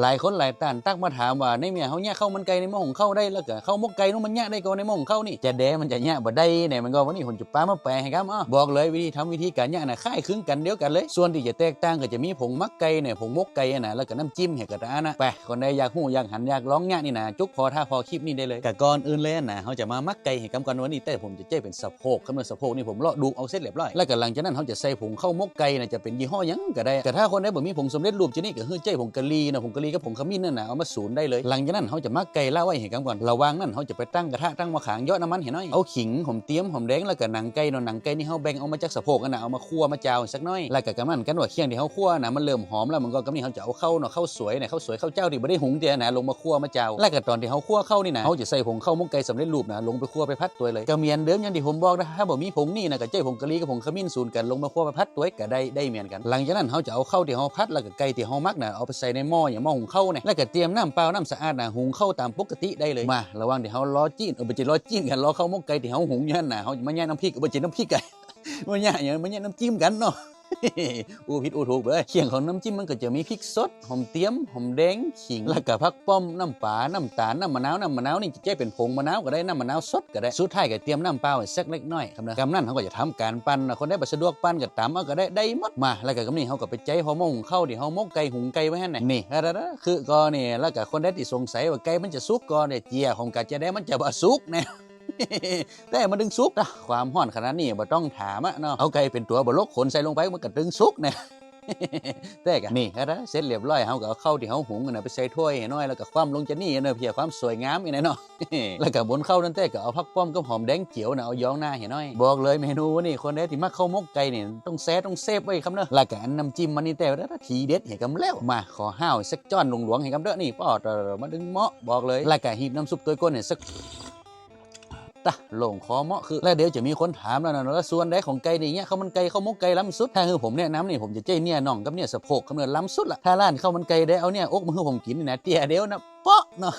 ຫຼາຍຄົນຫຼາຍທ່ານທັກມາຖາມວ່າ ໃນເມື່ອເຮົາຍະເຂົ້າມັນໄກ່ໃນໝໍ້ຫຸງເຂົ້າໄດ້ ແລ້ວກະເຂົ້າໝົກໄກ່ນັ້ນມັນຍະໄດ້ກໍໃນໝໍ້ຫຸງເຂົ້ານີ້? ຈະແດ່ມັນຈະຍະບໍ່ໄດ້ແດ່ ມັນກໍ ວັນນີ້ຜົມຈະປາມາແປໃຫ້ກຳ. ເອົາ ບອກເລີຍ ວິທີທຳວິທີການຍະນະ ຄ້າຍຄືກັນດຽວກັນເລີຍ. ສ່ວນທີ່ຈະແຕກຕ່າງກໍຈະມີຜົງໝັກໄກ່ແນ່ ຜົງໝົກໄກ່ຫັ້ນນະ ແລ້ວກໍນ້ຳຈິ້ມໃຫ້ກະຕະອານະ. ໄປ ຄົນໃດຢາກຮູ້ຢາກຫັນຢາກລອງຍະນີ້ນະ ຈຸກພໍຖ້າພໍຄລິບນີ້ໄດ້ເລີຍ. ກະກ່ອນອື່ນເລີຍນະ ເຮົາຈະມາໝັກໄກ່ໃຫ້ກຳກ່ອນ. ວັນນີ້ແຕ່ຜົມຈະໃຊ້ເປັນສະໂພກ ຄຳວ່າສະໂພກນີ້ຜົມເລາະດູກເອົາເສັດລຽບຮ້ອຍ ແລ້ວກໍຫຼັງຈາກນັ້ນເຮົາຈະໃສ່ຜົງເຂົ້າໝົກໄກ່ນະ ຈະເປັນຍີ່ຫໍ້ຫຍັງກໍໄດ້. ກະຖ້າຄົນໃດບໍ່ມີຜົງສຳເລັດຮູບຈັ່ງນີ້ ກໍຄືໃຊ້ຜົງກະຫຼີ່ເນາະ ຜົງກະຫຼີ່ກັບຜົງຂະມິ້ນນັ້ນນະ ເອົາມາສູນໄດ້ເລີຍ. ຫຼັງຈາກນັ້ນເຮົາຈະໝັກໄກ່ລະໄວ້ໃຫ້ກຳກ່ອນ. ລະຫວ່າງນັ້ນເຮົາຈະໄປຕັ້ງກະທະ ຕັ້ງໝໍ້ຂາງ ເຍາະນ້ຳມັນໃຫ້ໜ້ອຍ ເອົາຂີງ ຫອມຕຽມ ຫອມແດງ ແລ້ວກໍໜັງໄກ່ເນາະ ໜັງໄກ່ນີ້ເຮົາແບ່ງເອົາມາຈາກສະໂພກຫັ້ນນະ ເອົາມາຂົ້ວມາຈາວສັກໜ້ອຍ. ແລ້ວກໍກຳນັ້ນ ຄັນວ່າຄ້ຽງທີ່ເຮົາຂົ້ວນະ ມັນເລີ່ມຫອມແລ້ວ ມັນກໍກຳນີ້ເຮົາຈະເອົາເຂົ້າເນາະ ເຂົ້າສວຍນະ ເຂົ້າສວຍ ເຂົ້າເຈົ້າທີ່ບໍ່ໄດ້ຫຸງເທື່ອນະ ລົງມາຂົ້ວມາຈາວ. ແລ້ວກໍຕອນທີ່ເຮົາຂົ້ວເຂົ້ານີ້ນະ ເຮົາຈະໃສ່ຜົງເຂົ້າໝົກໄກ່ສຳເລັດຮູບນະ ລົງໄປຂົ້ວໄປຜັດຕົວເລີຍ. ກໍເໝືອນເດີມຢ່າງທີ່ຜົມບອກນະ ຖ້າບໍ່ມີຜົງນີ້ນະ ກໍໃຊ້ຜົງກະຫຼີ່ກັບຜົງຂະມິ້ນສູນກັນ ລົງມາຂົ້ວໄປຜັດຕົວກໍໄດ້ ໄດ້ເໝືອນກັນ. ຫຼັງຈາກນັ້ນເຮົາຈະເອົາເຂົ້າທີ່ເຮົາຜັດ ແລ້ວກໍໄກ່ທີ່ເຮົາໝັກນະ ເອົາໄປໃສ່ໃນໝໍ້ ຫຍັງ ໝໍ້ຫຸງເຂົ້ານີ້ ແລ້ວກໍຕຽມນ້ຳເປົ່າ ນ້ຳສະອາດນະ ຫຸງເຂົ້າຕາມປົກກະຕິໄດ້ເລີຍ. ມາ ລະຫວ່າງທີ່ເຮົາລໍຈີ້ນ ເອີ ບໍ່ໃຊ່ລໍຈີ້ນກັນ ລໍເຂົ້າໝົກໄກ່ທີ່ເຮົາຫຸງຢູ່ຫັ້ນນະ ເຮົາຈະມາຍະນ້ຳພລິກ ບໍ່ໃຊ່ນ້ຳພລິກ ກະມາຍະຫຍັງ ມາຍະນ້ຳຈິ້ມກັນເນາະ. ອູຜິດອູຖືກເດີ້. ຄຽງຂອງນ້ຳຈິ້ມມັນກໍຈະມີພິກສົດ ຫອມຕຽມ ຫອມແດງ ຂີງ ແລ້ວກໍຜັກປ້ອມ ນ້ຳປາ ນ້ຳຕານ ນ້ຳມະນາວ. ນ້ຳມະນາວນີ້ຈະໃຊ້ເປັນຜົງມະນາວກໍໄດ້ ນ້ຳມະນາວສົດກໍໄດ້. ສຸດທ້າຍກໍຕຽມນ້ຳເປົ່າໃຫ້ສັກເລັກນ້ອຍ ຄຳເດີ ກຳນັ້ນເຮົາກໍຈະທຳການປັ່ນນະ ຄົນໃດບໍ່ສະດວກປັ່ນກໍຕຳເອົາກໍໄດ້ ໄດ້ໝົດ. ມາ ແລ້ວກໍກຳນີ້ເຮົາກໍໄປໃຈຫໍ່ໝໍ້ຫຸງເຂົ້າທີ່ເຮົາໝົກໄກ່ຫຸງໄກ່ໄວ້ຫັ້ນນະ. ນີ້ ຄືກໍນີ້ ແລ້ວກໍຄົນໃດທີ່ສົງໄສວ່າໄກ່ມັນຈະສຸກກໍນີ້ ເຈ້ຍຂອງກະຈະໄດ້ມັນຈະບໍ່ສຸກແນ່ ແຕ່ມັນດຶງສຸກນະ ຄວາມຮ້ອນຂະໜາດນີ້ບໍ່ຕ້ອງຖາມອະເນາະ ເອົາໄກ່ເປັນຕົວບໍ່ຫຼົກຂົນໃສ່ລົງໄປ ມັນກໍດຶງສຸກນະ. ແຕ່ກະນີ້ ເສັດລຽບຮ້ອຍ ເຮົາກໍເອົາເຂົ້າທີ່ເຮົາຫຸງຫັ້ນນະ ໄປໃສ່ຖ້ວຍໃຫ້ໜ້ອຍ ແລ້ວກໍຄວ່ຳລົງຈະນີ້ເນາະ ເພື່ອຄວາມສວຍງາມນີ້ນະເນາະ. ແລ້ວກໍບົນເຂົ້ານັ້ນແຕ່ກໍເອົາຜັກປ້ອມກັບຫອມແດງຈຽວນະ ເອົາຢອງໜ້າໃຫ້ໜ້ອຍ. ບອກເລີຍເມນູນີ້ ຄົນໃດທີ່ມັກເຂົ້າໝົກໄກ່ນີ້ ຕ້ອງແຊຕ້ອງເຊບໄວ້ຄຳເດີ. ແລ້ວກໍອັນນ້ຳຈິ້ມມັນນີ້ແຕ່ ທີເດັດໃຫ້ກຳແລ້ວ. ມາ ຂໍຫ້າວສັກຈ້ອນຫຼວງໆໃຫ້ກຳເດີ ນີ້ ປອດ ມາດຶງເໝາະ ບອກເລີຍ. ແລ້ວກໍຮີບນ້ຳຊຸບຕົວກົ້ນໃຫ້ສັກ ຕະ ໂລ່ງຄໍເໝາະຄື. ແລ້ວດຽວຈະມີຄົນຖາມແລ້ວນະ ວ່າສ່ວນໃດຂອງໄກ່ນີ້ຍະເຂົ້າມັນໄກ່ ເຂົ້າໝົກໄກ່ລ້ຳສຸດ? ຖ້າຄືຜົມແນະນຳນີ້ ຜົມຈະໃຊ້ເນື້ອໜ່ອງກັບເນື້ອສະໂພກ ຄຳເດີ ລ້ຳສຸດລະ. ຖ້າຮ້ານເຂົ້າມັນໄກ່ໄດ້ເອົາເນື້ອອົກມາໃຫ້ຜົມກິນນີ້ນະ ເຕ້ຍດຽວນະ ເປາະເນາະ.